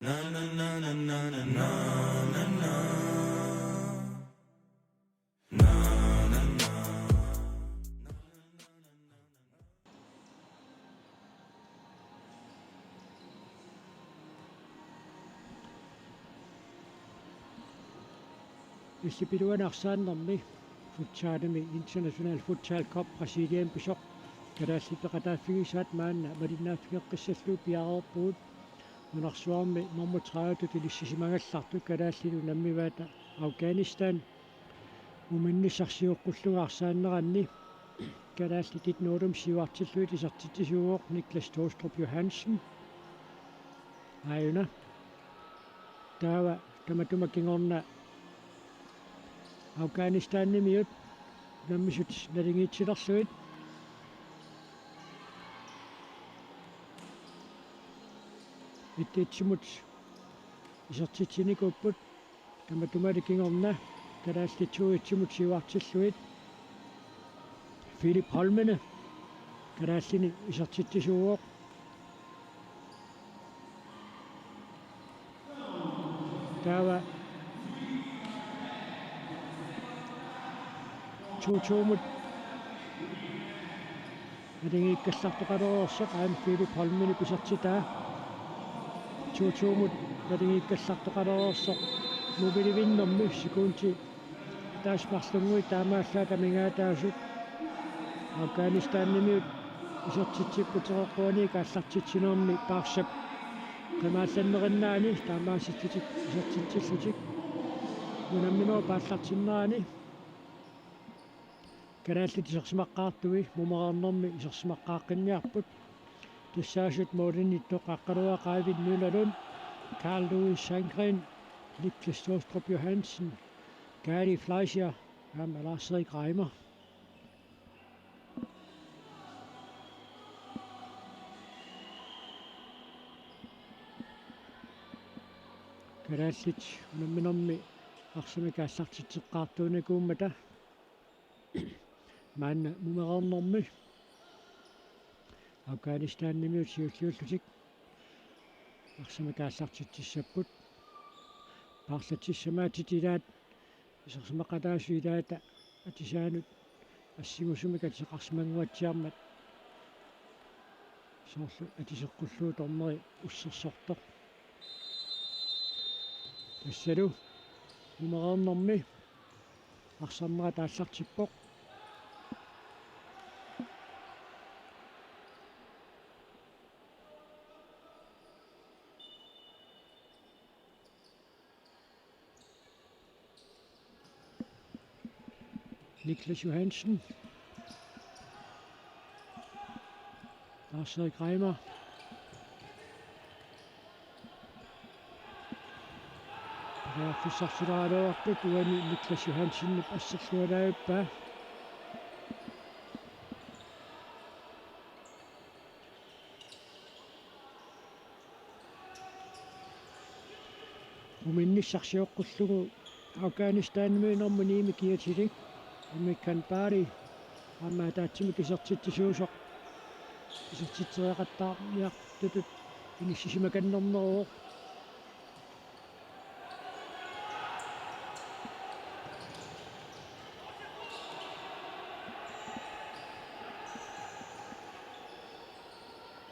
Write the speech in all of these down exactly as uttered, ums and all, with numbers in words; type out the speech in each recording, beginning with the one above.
Illit iluani arsaannermi futsalimi International Futsal Cup Brasiliami pisoq kalaallit peqataaffigisaat maanna malinnaaffigeqqissallugu piareerpugut. Nunarsuarmi nummer tredive-tut inissisimagallartut kalaallit unammivaat Afghanistan. Muminnissaq sioqqullugu arsaanneranni kalaallit et nul-imut siuartillugit isertitsisuuvoq Niklas Toostrup Johansen. Aajuna. Taava tamatuma kingorna Afghanistanimiut unammisut naligiitsilerlugit et-et-imut isertitsinikuupput. Tamatumali kingorna kalaallit to-et-imut siuartillugit Philip Holmene kalaallini isertitsisuuvoq. Taava to-to-mut naligiikkallartoqalereersoq, aamma Philip Holmenip isertitaa. To-to-mut naligiikkallartoqalereersoq mumilivinnermi sekundi ataaseq marlunnguit taamaallaat amigaataasut. Afghanistanimiut isertitsipput teqeqquaniit aallartitsinermi Paarsap qimaallannerinnaani taamaasillutik isertitsillutik. Unamminerup aallartinnerani kalaallit isersimaqqaartui mumereernermi isersimaqqaaqqinniarput. Tassaasut målimiittoq Aqqaluaq Eivind Møller Lund, Carl Louis Sandgreen, Niklas Toostrup Johansen, Gary Fleischer aamma Lars-Erik Reimer. Kalaallit unamminermi arsamik aallartitseqqaartuunikuummata maanna mumereernermi Afghanistanimiut siulliullutik arsamik aallartitsissapput. Paarlatsissamaatitut ilaat isersimaqataasut ilaata atisaanut assingusumik atiseqarsimannguatsiarmat soorlu atiseqqullugu dommeri ussersortoq. Tassalu mumereernermi arsarnerat aallartippoq. Niklas Johansen. Lars-Erik Reimer. Periarfissarsilaaraluarput uani Niklas Johansenip asserlualaavippaa. Muminnissaq sioqqullugu Afghanistanimi nummer ni-mik kiatilik Amir Khan Bari aamma ataatsimik isertitsisuusoq isertitseriaqattaarniartutut inissisimakannerneruvoq.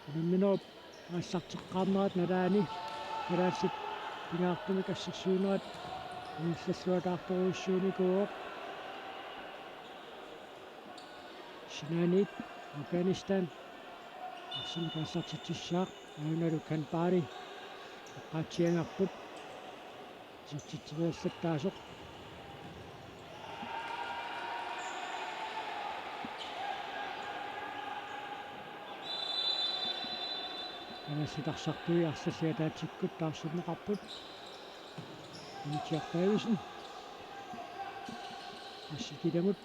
Unamminerup aallarteqqaarnerata nalaani kalaallit pingaartumik assersuinerat inillalluataartorujussuunikuuvoq. Sinaaniit Afghanistan arsamik aallartitsissaaq, aajuna Khan Bari eqqaatsiagarput isertitseriallattaasoq. Kalaallit arsartui arlallit ataatsikkut taarserneqarput. Initiak Davidsen. Assi Kilamut.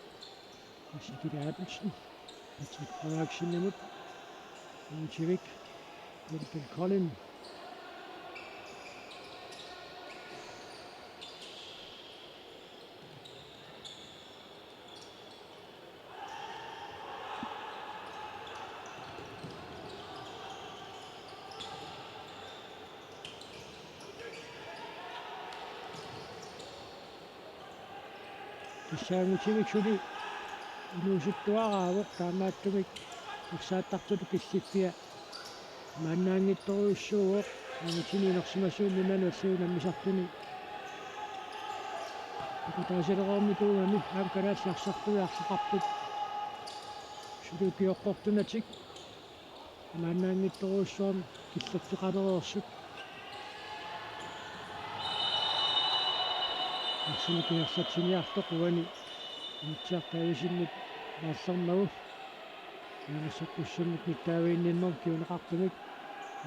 Assi Kila Abelsen. Patrick Frederiksenimut. Initiak. Wendell Collin. Saangutivik suli inuusuttuaraavoq, taamaattumik arsaattartutut killiffia maannaanngitsorujussuuvoq. Angutini inersimasuunni manullu unammisartuni peqataasilereernikuugami, aamma kalaallit arsartui arlaqarput suli ukioqqortunatik maannaanngitsorujussuarmik killerteqalereersut. Arsamik ingerlatsiniartoq uani Inutsiaq Davidsenip aallermagu. Ianassoqqussummik nittaaviinninnermik kinguneqartumik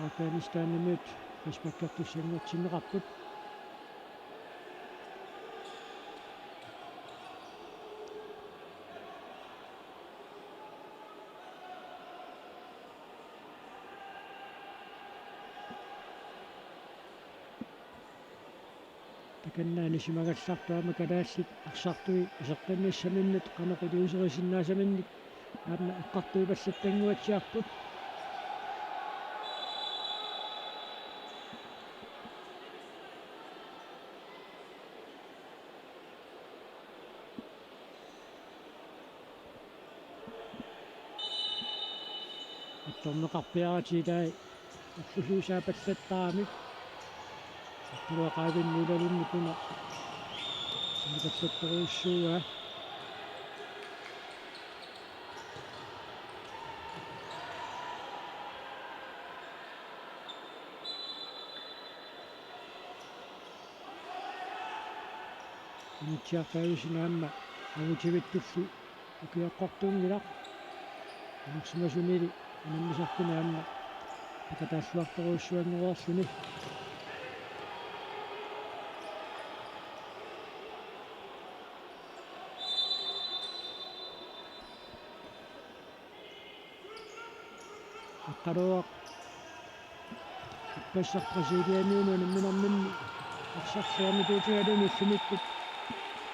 Afghanistanimiut frisparkertussanngortinneqarput. Takanna anisimagallartoq aamma kalaallit arsartui isertannissaminnut qanoq iliuuserisinnaasaminnik aamma eqqartuipallattanguatsiarput. Attorneqarpiaratik ilai ullusuusaapallattarami. Attuaqaavinni ilalinni kuna sinikallattorujussuuaa. Inutsiaq Davidsen aamma angutivittulli ukioqqortuunngilaq. Inersimasunili unammisartuni aamma peqataalluartorujussuanngoreerluni. Eqqaluaq ippassaq Brasiliamiunut unamminerminni arsarsiornikuutigaluni ullumikkut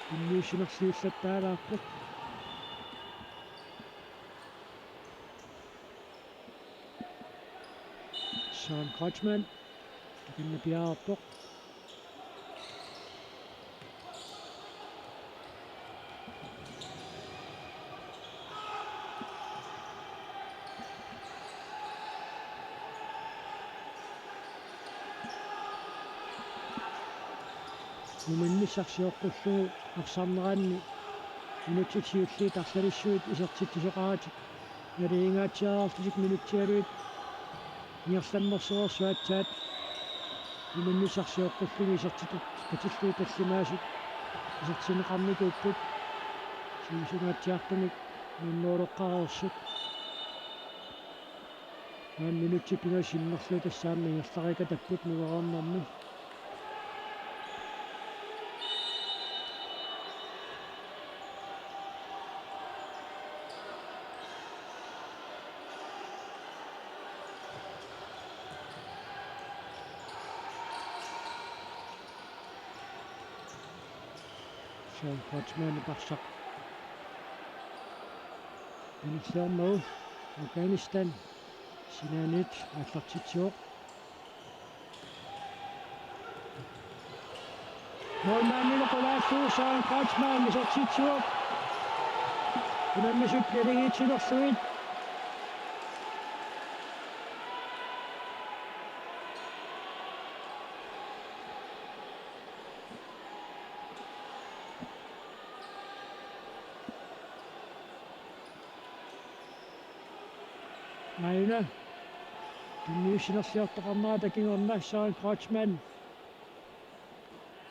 tunniussinerliullattaalaarpoq. Søren Kreutzmann takanna piareerpoq. Numannissaq sioqqullugu arsarneranni minutsit siulliit arlalissuit isertitsisoqaratik nalingaatsiararlutik minutsialuit ingerlammersoreersut aatsaat numannissaq sioqqullugu isertitut katillugit tallimaasut isertinneqarnikuupput. Sivisugaatsiartumik nuanneruleqqareersut. Maani minutsit pingasut sinnerlugit tassa aamma ingerlariikatapput nuereernermi. Søren Kreutzmannip arsaq anersiormagu Afghanistan sinaaniit aallartitsivoq. Målmandimut qulaassuu Søren Kreutzmann isertitsivoq. Unammisut naligiitsilerlugit. Aajuna tunniussinerliortoqarnerata kingorna Søren Kreutzmann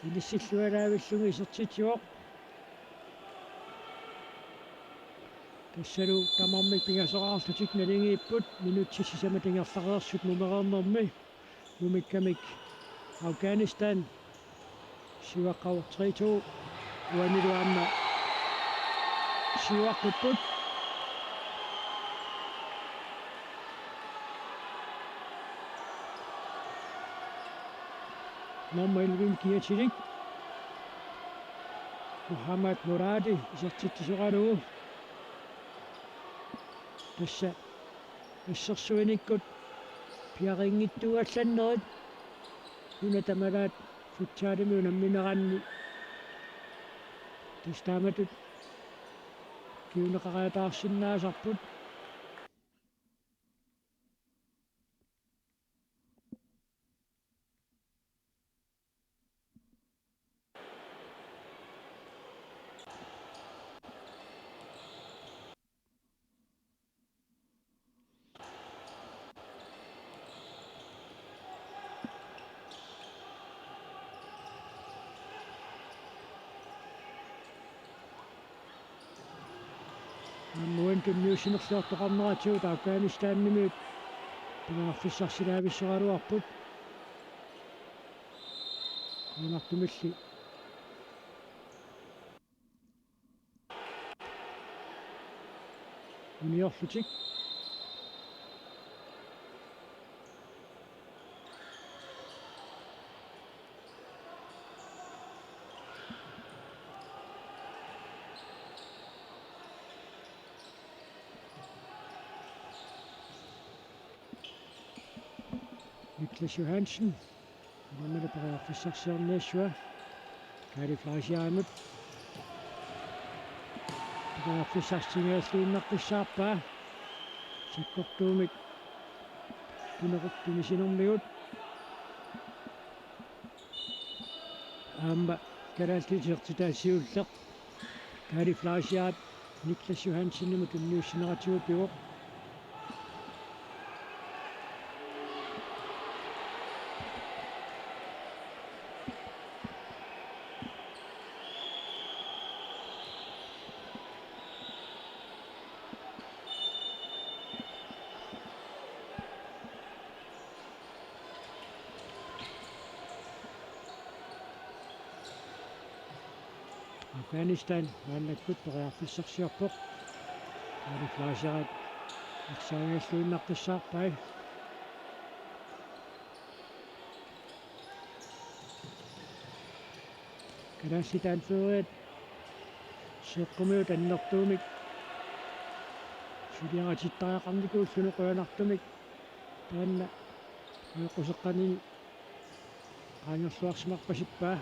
inissillualaavilluni isertitsivoq. Tassalu tamarmik pingasoraarlutik naligiipput minutsit sisamat ingerlareersut numereernermi. Mumikkamik Afghanistan siuaqqavoq tre to. Uanilu aamma siuaqqipput. Nummer elleve kiatilik Mohammad Muradi isertitsisoralugu. Tassa assersuinikkut piareerinngitsuugallannerit una tamalaat futsalimi unammineranni Tassa taamatut kinguneqariataarsinnaasarput. Aamma tunniussinerluartoqarneratigut Afghanistanimiut periarfissarsilaavissoraluarput. Qujanartumilli uniorlutik. Niklas Johansen. Aamma periarfissarsiorniassavaa. Kaali Fleischerip. Periarfissarsiorniassavaa. Sakkortuumik. Tunequttumisinermigut. Aamma kalaallit isertitat siulleq. Kaali Fleischerip Niklas Johansenimut tunniussineratigut pivoq. Afghanistan maannakkut periarfissarsiorpoq. Kaali Fleischerip arsaagalluinnaqqissaarpai. Kalaallit Argentinamiut seqqumiut annertuumik suliaritittariaqarnikuulluni qujanartumik taanna ajoquseqqanini qaangerluarsimarpasippaa.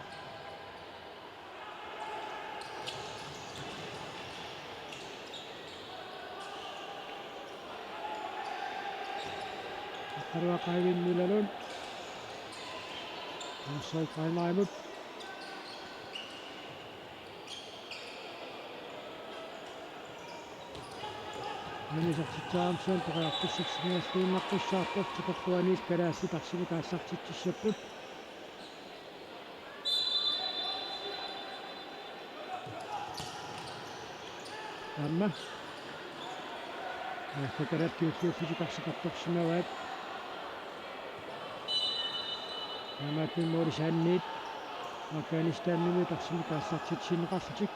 Aqqaluaq Eivind Møllerlund. Marcel Freimarimut. Aamma isertitseriarmat periarfissarsiorniarluinnaqqissaarpoq, takorluuaniit kalaallit arsamik aallartitsissapput. Aamma. Aamma kalaallit ulluullutik arsaqartorsimavaat. Aamma aamma målisaanniit Afghanistanimiut arsamik aallartitsineqarlutik.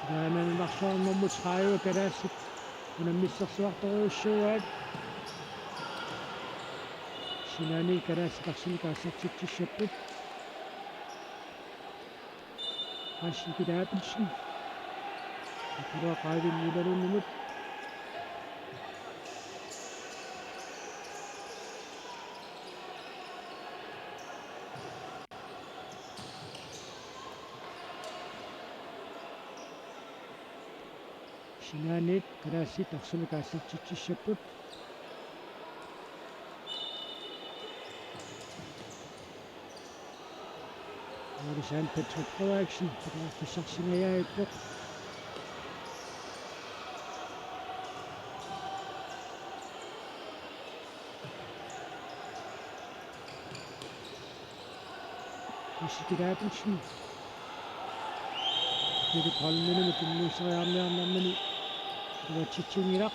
Taanna marloriarnermut tredive kalaallit unammissersuartorujussuuaat. Sinaaniit kalaallit arsamik aallartitsissapput. Aasiit Abelsen. Aqqaluaq Eivind Møllerlundimut. Sinaaniit kalaallit arsamik aallartitsissapput. Målisaani Patrick Frederiksen periarfissarsiorniarpoq. Aasiit Abelsen. Filip Holmenimut tunniusseriarniarnermini iluatsitsinngilaq.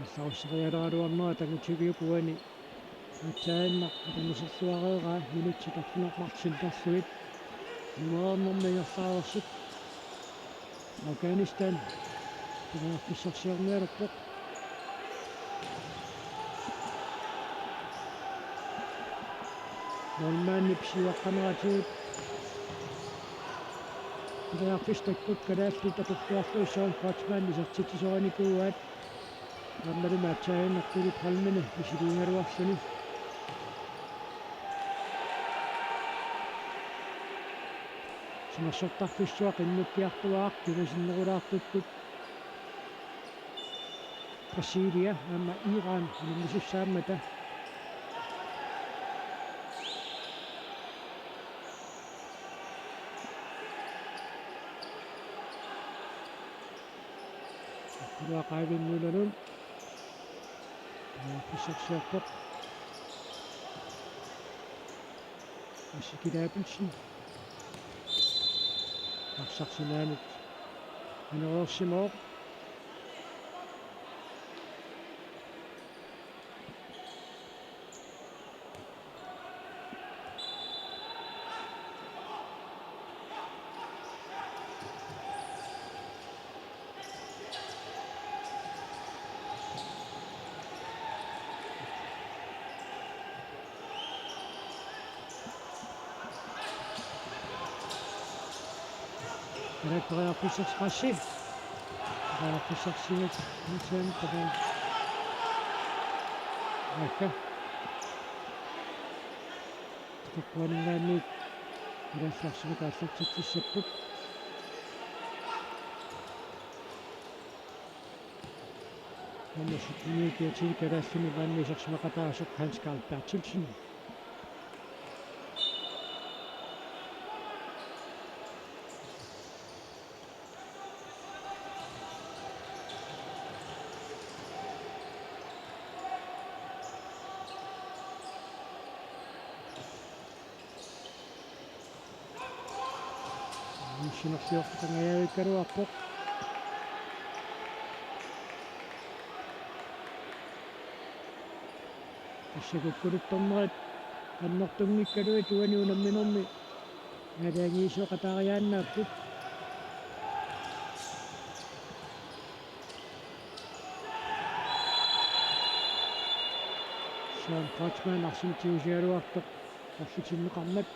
Allarusserialeraluarnera tangutigiuk uani. Aatsaannaq atornersorluareeraa minutsit arfineq-marluk sinnerlugit. Nummerernermi ingerlareersut. Afghanistan periarfissarsiornialerpoq. Målmandip siuaqqaneratigut periarfissat takkut kalaallit atorluarlugit Søren Kreutzmann isertitsisorinikuuaat. Aammalu aatsaannguaq Philip Holmeni misiliigaluarluni. Timersortarfissuaq qinnukkiartuaartoq tunisinnerulaartukkut. Brasilia aamma Iran unammissussaammata. Akkuruaq Eivind Møllerlund. Periarfissarsiorpoq. Ezekiel Abelsen. Arsaq sinaanut anereersimavoq. Kalaallit periarfissarsiorpassi. Periarfissarsiorpassi. Nutsen tapan. Vaikka. Tikkuaninngaanniit kalaallit arsamik aallartitsissapput. Nummer sytten-iup kiatillit kalaallimut maanna isersimaqataasoq Hans Karl Berthelsen. Sinersiortut angajavikkaluarpoq. Tassa kukkuluttornerit annertunngikkaluit uani unamminermi aalajangiisoqataariaannaapput. Søren Kreutzmann arsamik tigusigaluartoq marlutinneqarmat.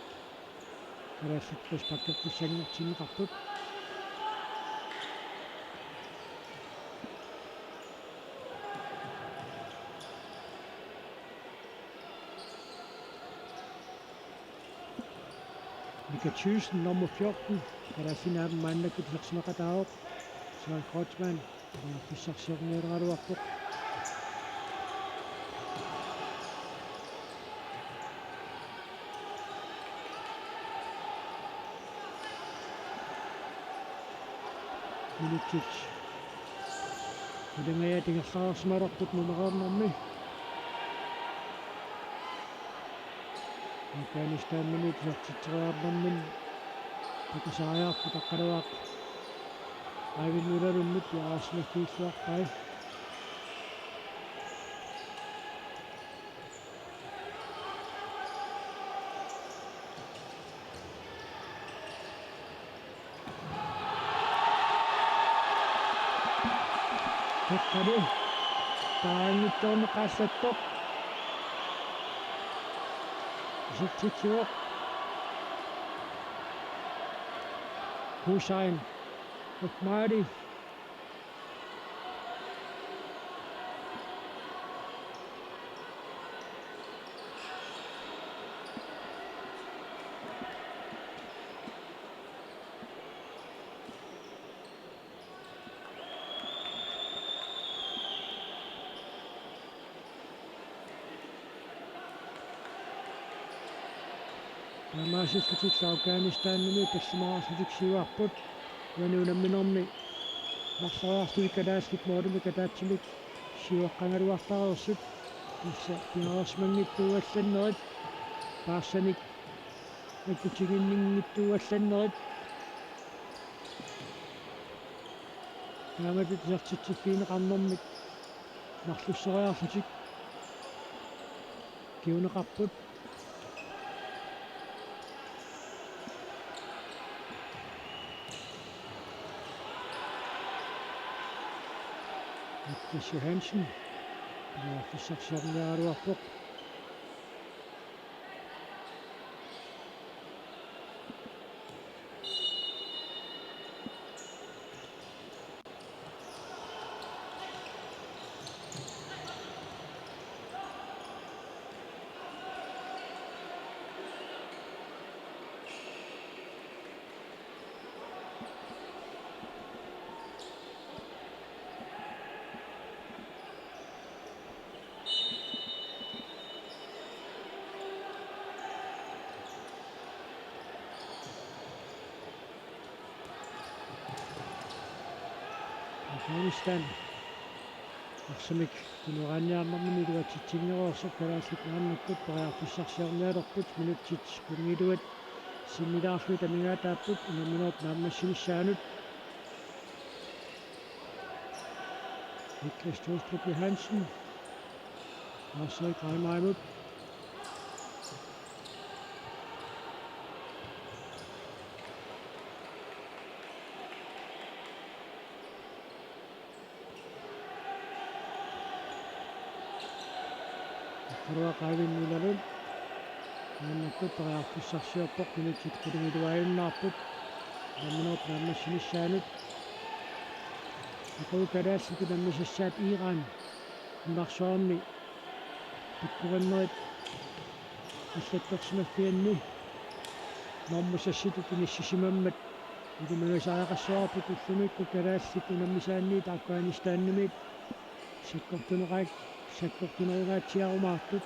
Kalaallit frisparkertussanngortinneqarput. Mika Thyssen, nummer fjorten, kalaallinut aamma maannakkut isersimaqataavoq. Søren Kreutzmann periarfissarsiorniaraluarpoq. Milicic. Ilangajat ingerlareersimalerput nummer arnarmi. Afghanistanimut isertitseriarnermini takusariarput aqqaluaq Eivind Møllerlundimut piareersimaffigilluarpai. Toqqalu taanngittoorneqassattoq. Isertitsivoq Hussein Otmani. Taamaasillutillu Afghanistanimi tallimaarlutik siuarput. Uani unamminermi marloriarlutik kalaallit målimik ataatsimik siuaqqagaluartareersut. Tassa piareersimanngitsuugallannerit paarsanik akutiginninngitsuugallannerit. Taamatut isertitsiffigineqarnermik marlussoriarlutik kinguneqarput. Mattias Johansen periarfissarsiorniaraluarpoq. Afghanistan arsamik tunuaanniarnermini iluatsitsinngereersoq, kalaallit maannakkut periarfissarsiornialerput, minutsit qulingiluat sinnilaarlugit amigaataapput unamminerup naammassinissaanut. Niklas Toostrup Johansen arsaq qaamaanut. Aqqaluaq Eivind Møllerlund maannakkut periarfissarsiorpoq, minutsit qulingiluaajunnaarput unamminerup naammassinissaanut. Aqagu kalaallit unammisassaat Iran nunarsuarmi pikkorinnerit allattorsimaffianni normu seksitut inissisimammat ilimagisariaqassavarput ullumikkut kalaallit unammisaanniit Afghanistanimiit sakkortuneqaat-, sakkortunerungaatsiarumaartut.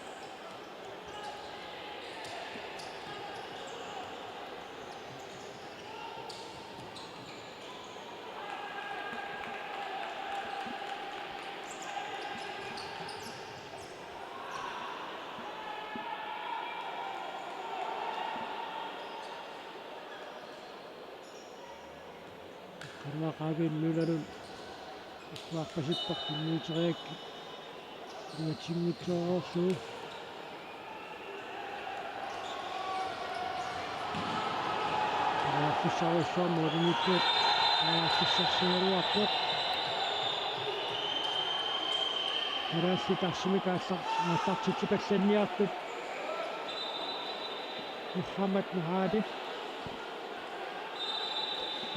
Aqqaluaq Eivind Møllerlund akkuaqqasippoq tunniuteriakkit iluatsinngitsoorlugu. Periarfissarujussuarmik ulinngikkuat periarfissarsigaluarpoq. Kalaallit arsamik aallar-, aallartitsipallanniartut. Mohammad Mohammad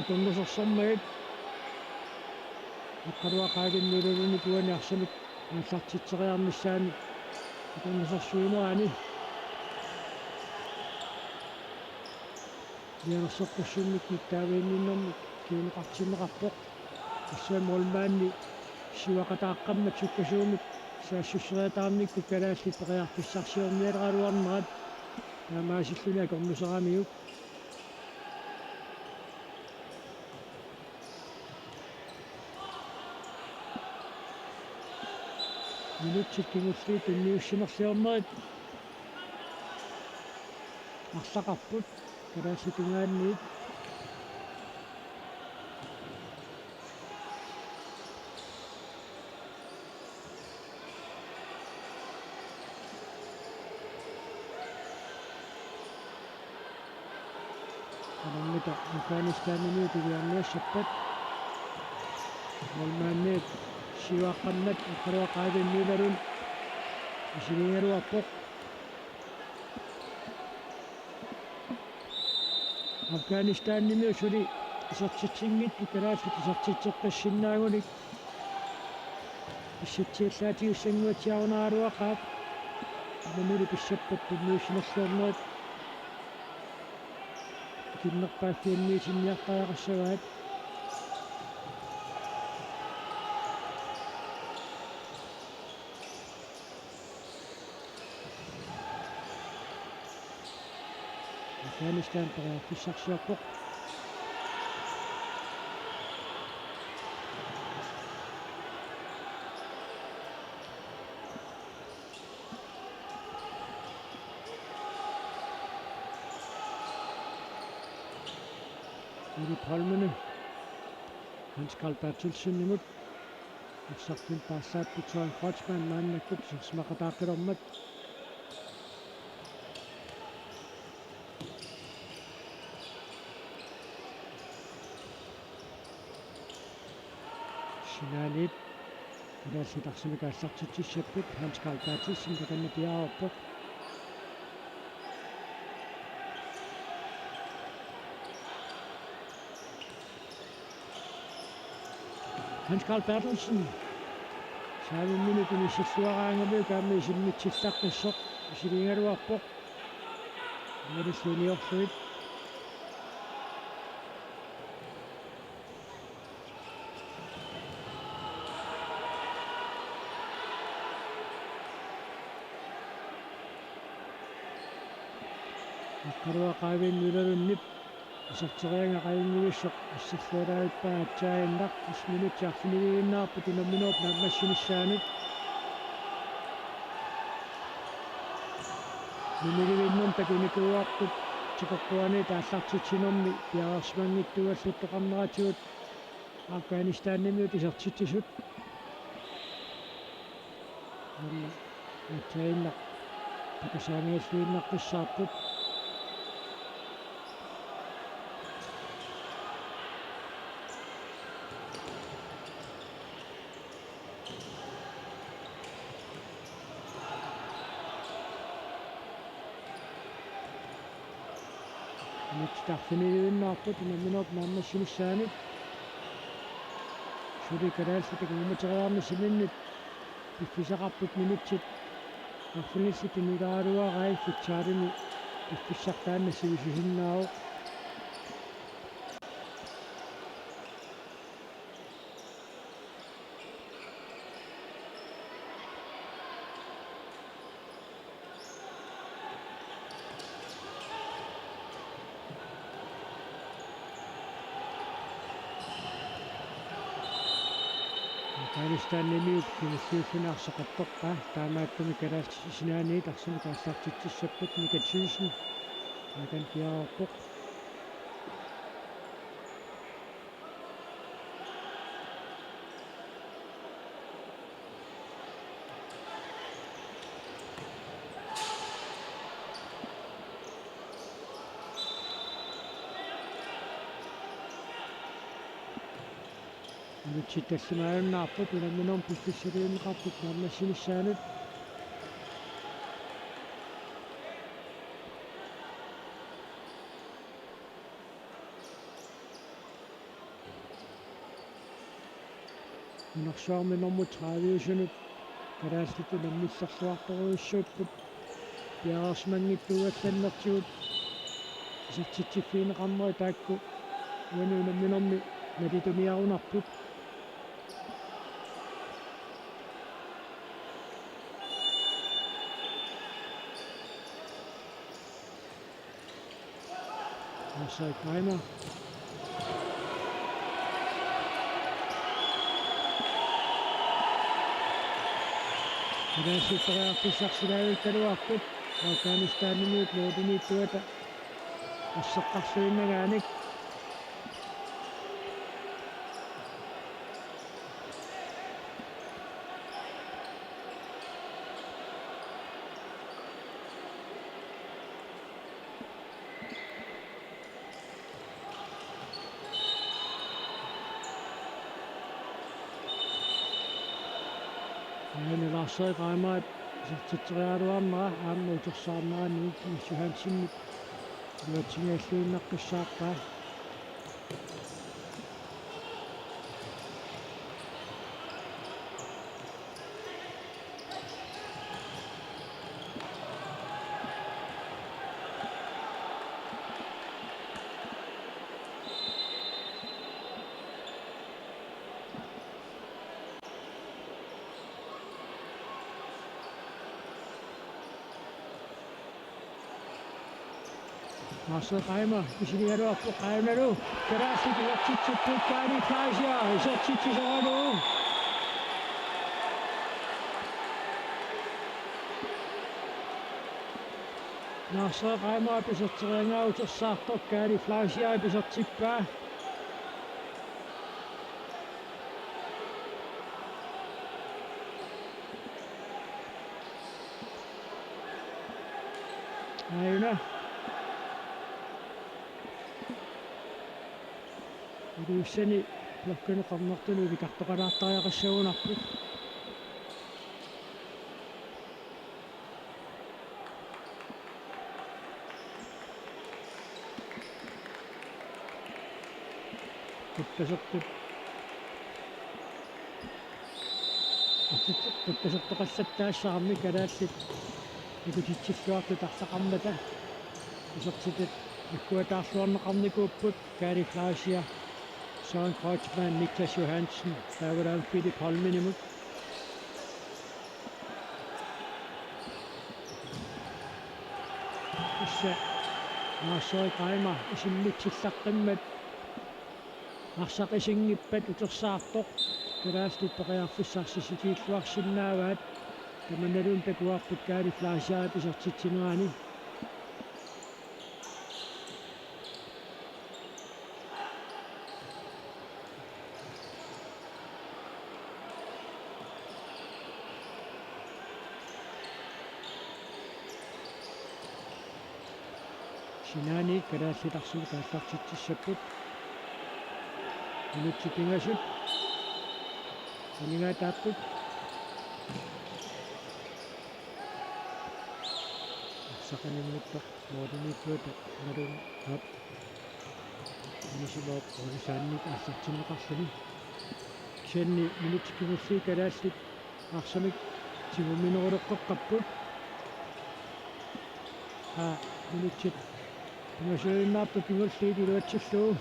atornusersormagit Aqqaluaq Eivind Møllerlundip uani arsamik aallartitseriarnissaanut atornusersuinerani mianersoqqussummik nittaaviginninnermik kinguneqartinneqarpoq. Assut målmandi siuaqataaqqammat sukkasuumik saassusseriataarnikkut kalaallit periarfissarsiornialeraluarnerat taamaasilluni akornuseramiuk. Minutsit kingulliit tunniussinerliornerit arlaqarput kalaallit tungaanniit. Qanormita Afghanistanimiut iliorniassappat. Målmandip siuaqqammat Aqqaluaq Eivind Møllerlund misiligaluarpoq. Afghanistanimiut suli isertitsinngitsut kalaallit isertitseqqissinnaagunik pissatsiallaatigissannguatsiarunaraluaqaat. Tamanuli pissappat tunniussinerliornerit ikinnerpaaffianniitinniartariaqassavaat. Afghanistan periarfissarsiorpoq. Philip Holmene Hans Karl Berthelsenimut. Arsartut paarlaapput Søren Kreutzmann maannakkut isersimaqataaqqilermat. Signaliit kalaallit arsamik aallartitsissapput, Hans Karl Berthelsen takanna piareerpoq. Hans Karl Berthelsen. Saavimminut inissilluaraangamiuk aamma isimmitsillaqqissoq misiligaluarpoq. Aamma tassa uniorlugit. Aqqaluaq Eivind Møllerlundip Iserteriagaa qajunngulissoq assersualaarpaa aatsaannaq, minutsit arfiniliinnarput unamminerup naammassinissaanut. Minilivinnum takunikuuarput tikoqquani aallartitsinermi piareersimanngitsuugaluttoqarneratigut Afghanistanimiut isertitsisut. Aamma aatsaannaq takusaagialluinnaqqissaarput. Minutsit arfiniliinnarput unamminerup naammassinissaanut. Suli kalaallit takujumateriaarnissaminnit piffissaqarput minutsit arfinillit tunniussagaluarai futsalimi piffissaq taanna sivisusinnaavoq. Afghanistanimiut kingulliulluni arsaq qattorpaa, taamaattumik kalaallit sinaaniit arsamik aallartitsissapput. Mika Thyssen akankiaarpoq. Minutsit tallimaajunnaarput unamminerup piffissaliunneqartup naammassinissaanut. Nunarsuarmi nummer tredive-sunut kalaallit unammillerluartorujussuupput. Piareersimanngitsuugallannertigut isertitsiffigineqarnerit taakku uani unamminermi nalituniarunarput. Offside Reimer. Kalaallit periarfissarsilaajuttarput Afghanistanimiut nuutiniittuata asseqqarluinnagaanik. Aana Lars-Erik Reimer isertitseriaraluarnera aamma utersaarnerani Niels Johansenip iluatsinngilluinnaqqissaarpaa. Lars-Erik Reimer, pisinigaluarpoq aammalu. Kalaallit isertitsipput, Kaali Fleischer, isertitsisoralu. Lars-Erik Reimer iserteriagaa utersaartoq, Kaali Fleischer isertippaa. Aajuna. Iliussani blokkini qarnertuni ulikartoqalaartariaqassagunarpoq. Quppasertut. Quppasertoqassat taassarammi kalaallit nikutitsilluartut arlaqarmata isertitat agguataarluarneqarnikuupput. Kaali Fleischer, Søren Kreutzmann, Niklas Johansen, taavalu Philip Holmenimut. Tassa Lars-Erik Reimer isimmitsillaqqimmat arsaq isinngippat utersaartoq. Kalaallit periarfissarsissutigiilluarsinnaavaat. Tamannaluunniit takuarput Kaali Fleischerip isertitsinerani. Sinaaniit kalaallit arsamik aallartitsissapput. Minutsit pingasut. Aningaataapput. Arsaq aninnittoq målimiittuata Marlon Hap. Anisimooq Oolisaannik aallartinneqarluni. Kisianni minutsit kingulliit kalaallit arsamik tigummineruleqqeqqapput. Aa, minutsit pingasuinnarput kingulliit iluatsillugu.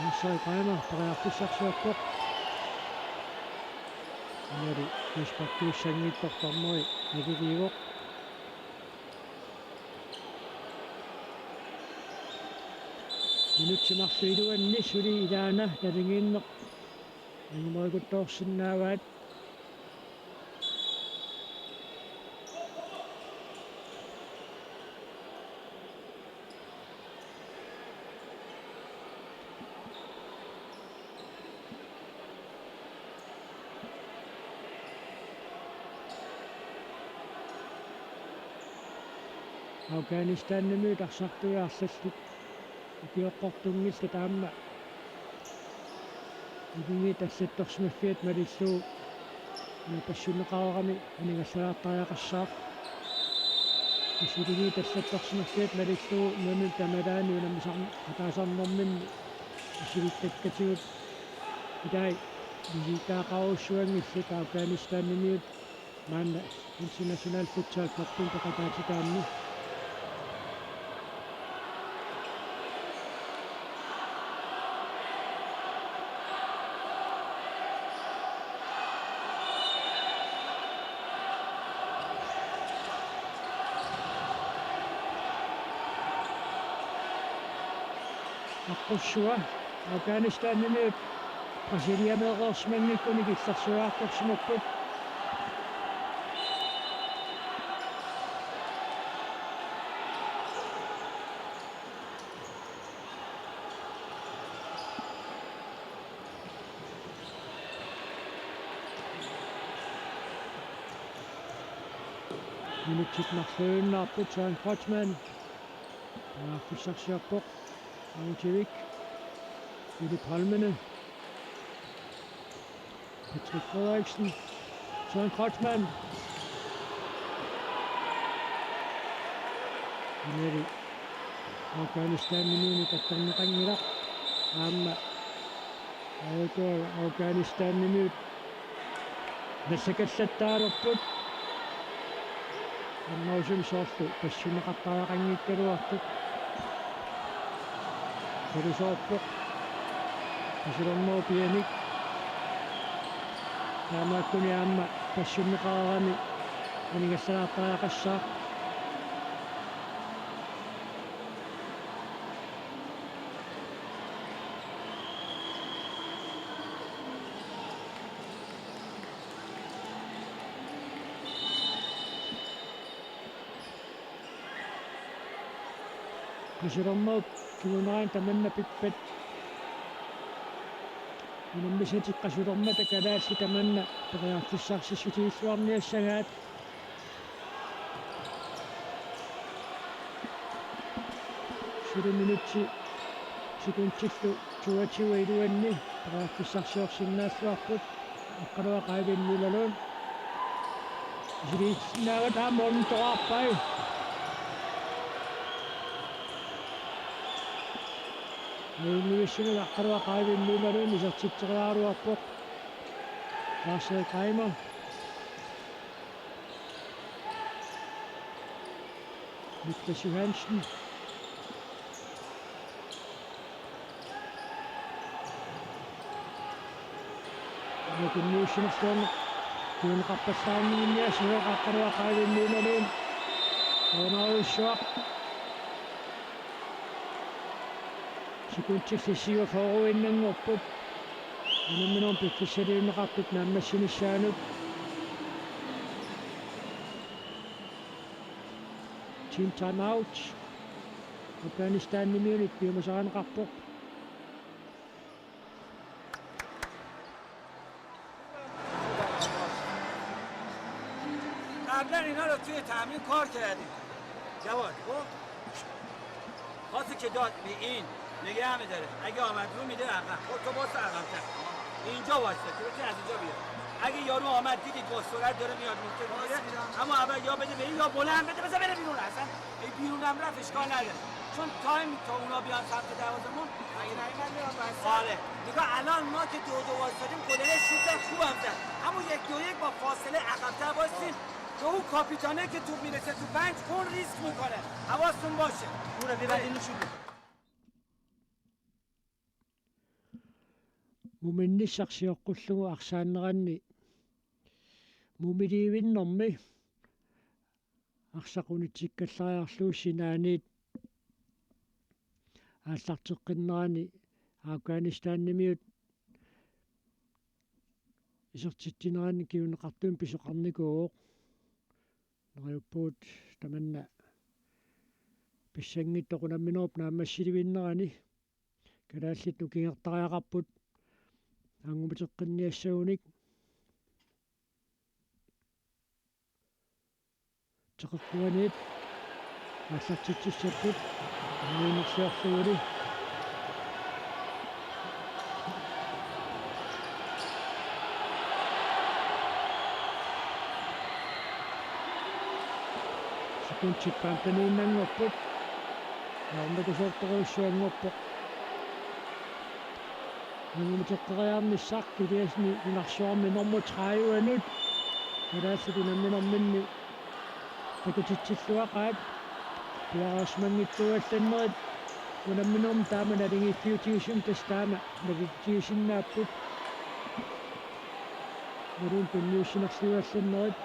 Lars-Erik Reimer periarfissarsiorpoq. Inali frisparkiussanngitsoq dommeri naligiivoq. Minutsit marluk iluanni suli ilaana naligiinneq angumerikuttoorsinnaavaat. Afghanistanimiut arsartuiarlallit ikioqqortunngillat aamma ilini tallattorsimaffiat malillugu una passunneqareerami aningaasalaartariaqassaaq. Ilini tallattorsimaffiat malillugu nunanut tamalaani unammisarneqataasarnerminni isilittakkatsigut ilai misilittagaqarujussuanngillat Afghanistanimiut maanna International Futsal Cupimik peqataatitaanni. Aqqussua Afghanistanimiut Brasiliameereersimanngikkunik illersuiartorsimapput. Minutsit marluinnarput Søren Kreutzmann. Periarfissarsiorpoq. Autevik. Philip Holmene. Patrick Frederiksen. Søren Kreutzmann. Inali Afghanistanimiunit attorneqanngilaq. Aamma Aatsaat Afghanistanimiut nassakallattaalerput. Annausum soorlu passunneqartariaqanngikkaluartut. Talusoorpoq. Qasulernerup pianik. Taamaakkuni aamma passunneqareerami aningaasalaartariaqassaaq. Qasulernerup kingunerani tamanna pippat. Unammisatik qasulermata kalaallit tamanna periarfissarsissutigiilluarniassagaat. Suli minutsi sekundillu toogtyve iluanni periarfissarsiorsinnaalluarput. Aqqaluaq Eivind Møllerlund. Isilitsinnaagami aamma untoraarpai. Nuinnguissunut Aqqaluaq Eivind Møllerlund isertitseriaraluarpoq. Lars-Erik Reimer. Niklas Johansen. Tunniussinerluarni kinguneqarpallaarniarsivoq, qaqqaruaqaavinniinnarlugu. Unaussuaq. Sekundsillu syvogfyrreinnanngorput. Unamminermi piffissaliunneqartut naammassinissaanut. Team timeout. Afghanistanimiunit piumasarineqarpoq. قبلا اینا رو توی تمرین کار کردیم جواد. خب، خاصی که داد به این نگه می‌داره، اگه آمد رو می‌ده عقب، خب تو باز عقب‌تر اینجا واسه که بتونی از اینجا بیاد. اگه یارو آمد دیدید با سرعت داره میاد، ممکن میره، اما اول یا بده به این یا بلند بده، بذار بره بیرون. اصلا این بیرونم رفت اشکال نداره، چون تایم تا اونا بیان سمت دروازه‌مون. اگه نیومد میرم وسط. آره، نگاه الان ما که دو دو واسطیم، گلر شوت زد، خوبم زد، اما یک دو یک با فاصله عقب‌تر واسیم. که اون کاپیتانه که توپ میرسه تو پنج، اون ریسک می‌کنه. حواستون باشه. اون رو ببندین شروع. Muminnissaq sioqqullugu arsaanneranni mumiliivinnermi arsaq unitsikkallarlugu sinaaniit aallarteqqinnerani Afghanistanimiut isertitsinerani kinguneqartumik pisoqarnikuuvoq. Neriuppugut tamanna pissanngitsoq unamminerup naammassilivinnerani. Kalaallit nukingertariaqarput angumateqqinniassagunik. Teqeqquaniit aallartitsissapput. Anguinersiorluguli. Sekundit femteniinnanngorput. Aamma tasortorujussuanngorpoq. Angumateqqeriarnissaq kiliassani nunarsuarmi nummer tredive-nut. Kalaallit unamminerminni takutitsilluaqaat. Piareersimanngitsuugallannerit unamminermi taama naligiiffiutigisumik tassa taama naligiiffigisinnaapput. Nalun tunniussinerlugallannerit.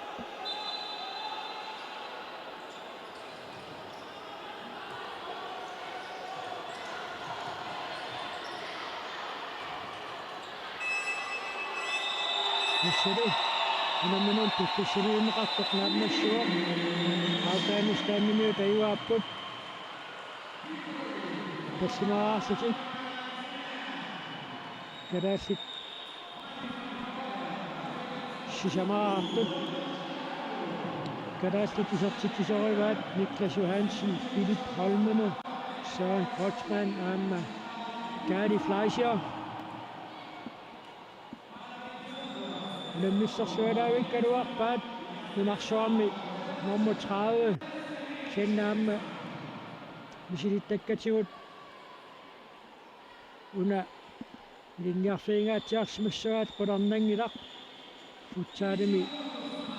Tassali unamminermi piffissaliunneqartoq naammassivoq. Afghanistanimiut tajuaapput. Tallimaraarlutik kalaallit sisamaraartut. Kalaallit isertitsisorivaat Niklas Johansen, Philip Holmene, Søren Kreutzmann aamma Kaali Fleischer. Unammissorsualaavikkaluarpaat nunarsuarmi nummer tredive, kisianni aamma misilittakkatigut una ilinniarfigingaatsiarsimassagaat qularnanngilaq. Futsalimi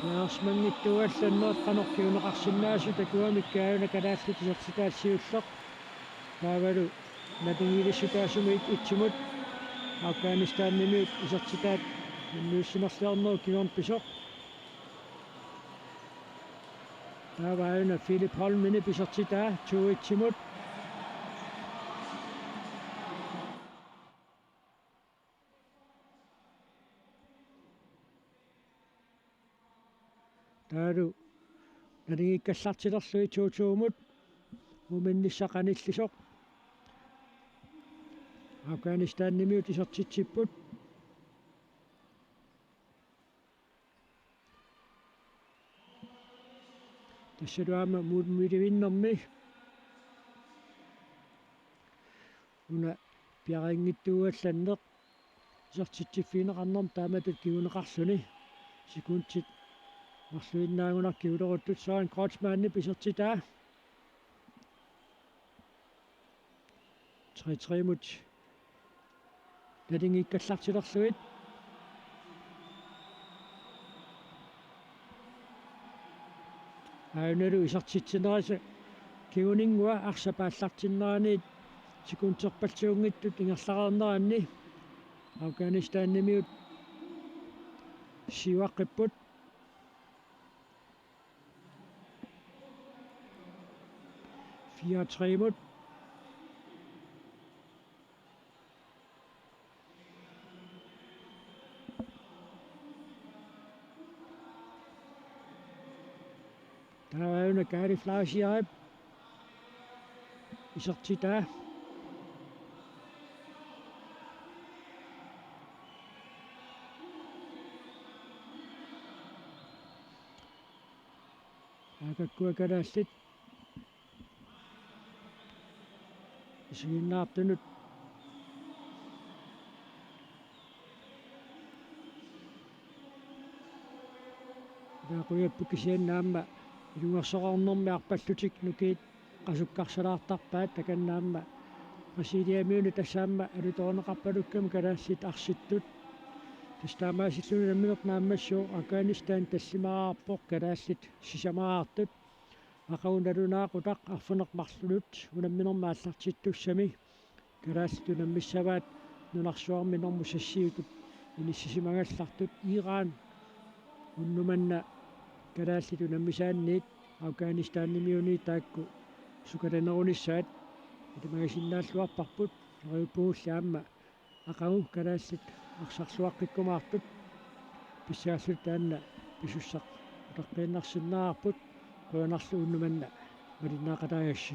piareersimanngitsuugallannerit qanoq kinguneqarsinnaasut takugamikku aajuna kalaallit isertitaat siulleq. Taavalu naligiillissutaasumut et-imut Afghanistanimiut isertitaat tunniussinerliornerup kingorna pisoq. Taava aajuna Philip Holmenip isertitaa to et-imut. Taavalu naligiikkallartilerlugit to to-mut muminnissaq qanillisoq. Afghanistanimiut isertitsipput. Tassalu aamma mumilivinnermi una piareerinngitsuugallanneq isertitsiffigineqarnermi taamatut kinguneqarluni. Sekundit marluinnaagunarpoq kingulleruttut. Søren Kreutzmannip isertitaa. Tre tre-mut naligiikkallartilerlugit. Aajunalu isertitsinerisa Kinguninnguaq arsap aallartinneraniit sekunderpassuunngitsut ingerlareerneranni Afghanistanimiut siuaqqipput. Fire tre-mut. Taava una Kaali Fleischerip isertitaa. Aakakkua kalaallit isiginnaartunut ilaaqujapput, kisianni aamma ilungersoqarnermi arpallutik nukiit qasukkarsalaartarpaat, takanna aamma Brasiliamiunit tassa aamma alutorineqarpalukkami kalaallit arsittut. Tassa taamaasilluni unammineq naammassivoq, Afghanistan tallimaarpoq, kalaallit sisamaraartut. Aqagu nalunaaqutaq arfineq-marlunut unamminermi aallartittussami kalaallit unammissavaat nunarsuarmi normu sassiutut inissisimagallartut. Iran unnuk manna kalaallit unammisaanniit Afghanistanimiunit taakku sukalanerunissaat ilimagisinnaalluarparput. Neriuppugulli aamma aqagu kalaallit arsarluaqqikkumaartut, pissaarlutik taanna pisussaq utaqqiinnarsinnaavarput. Qujanarlu unnuk manna malinnaaqataagassi.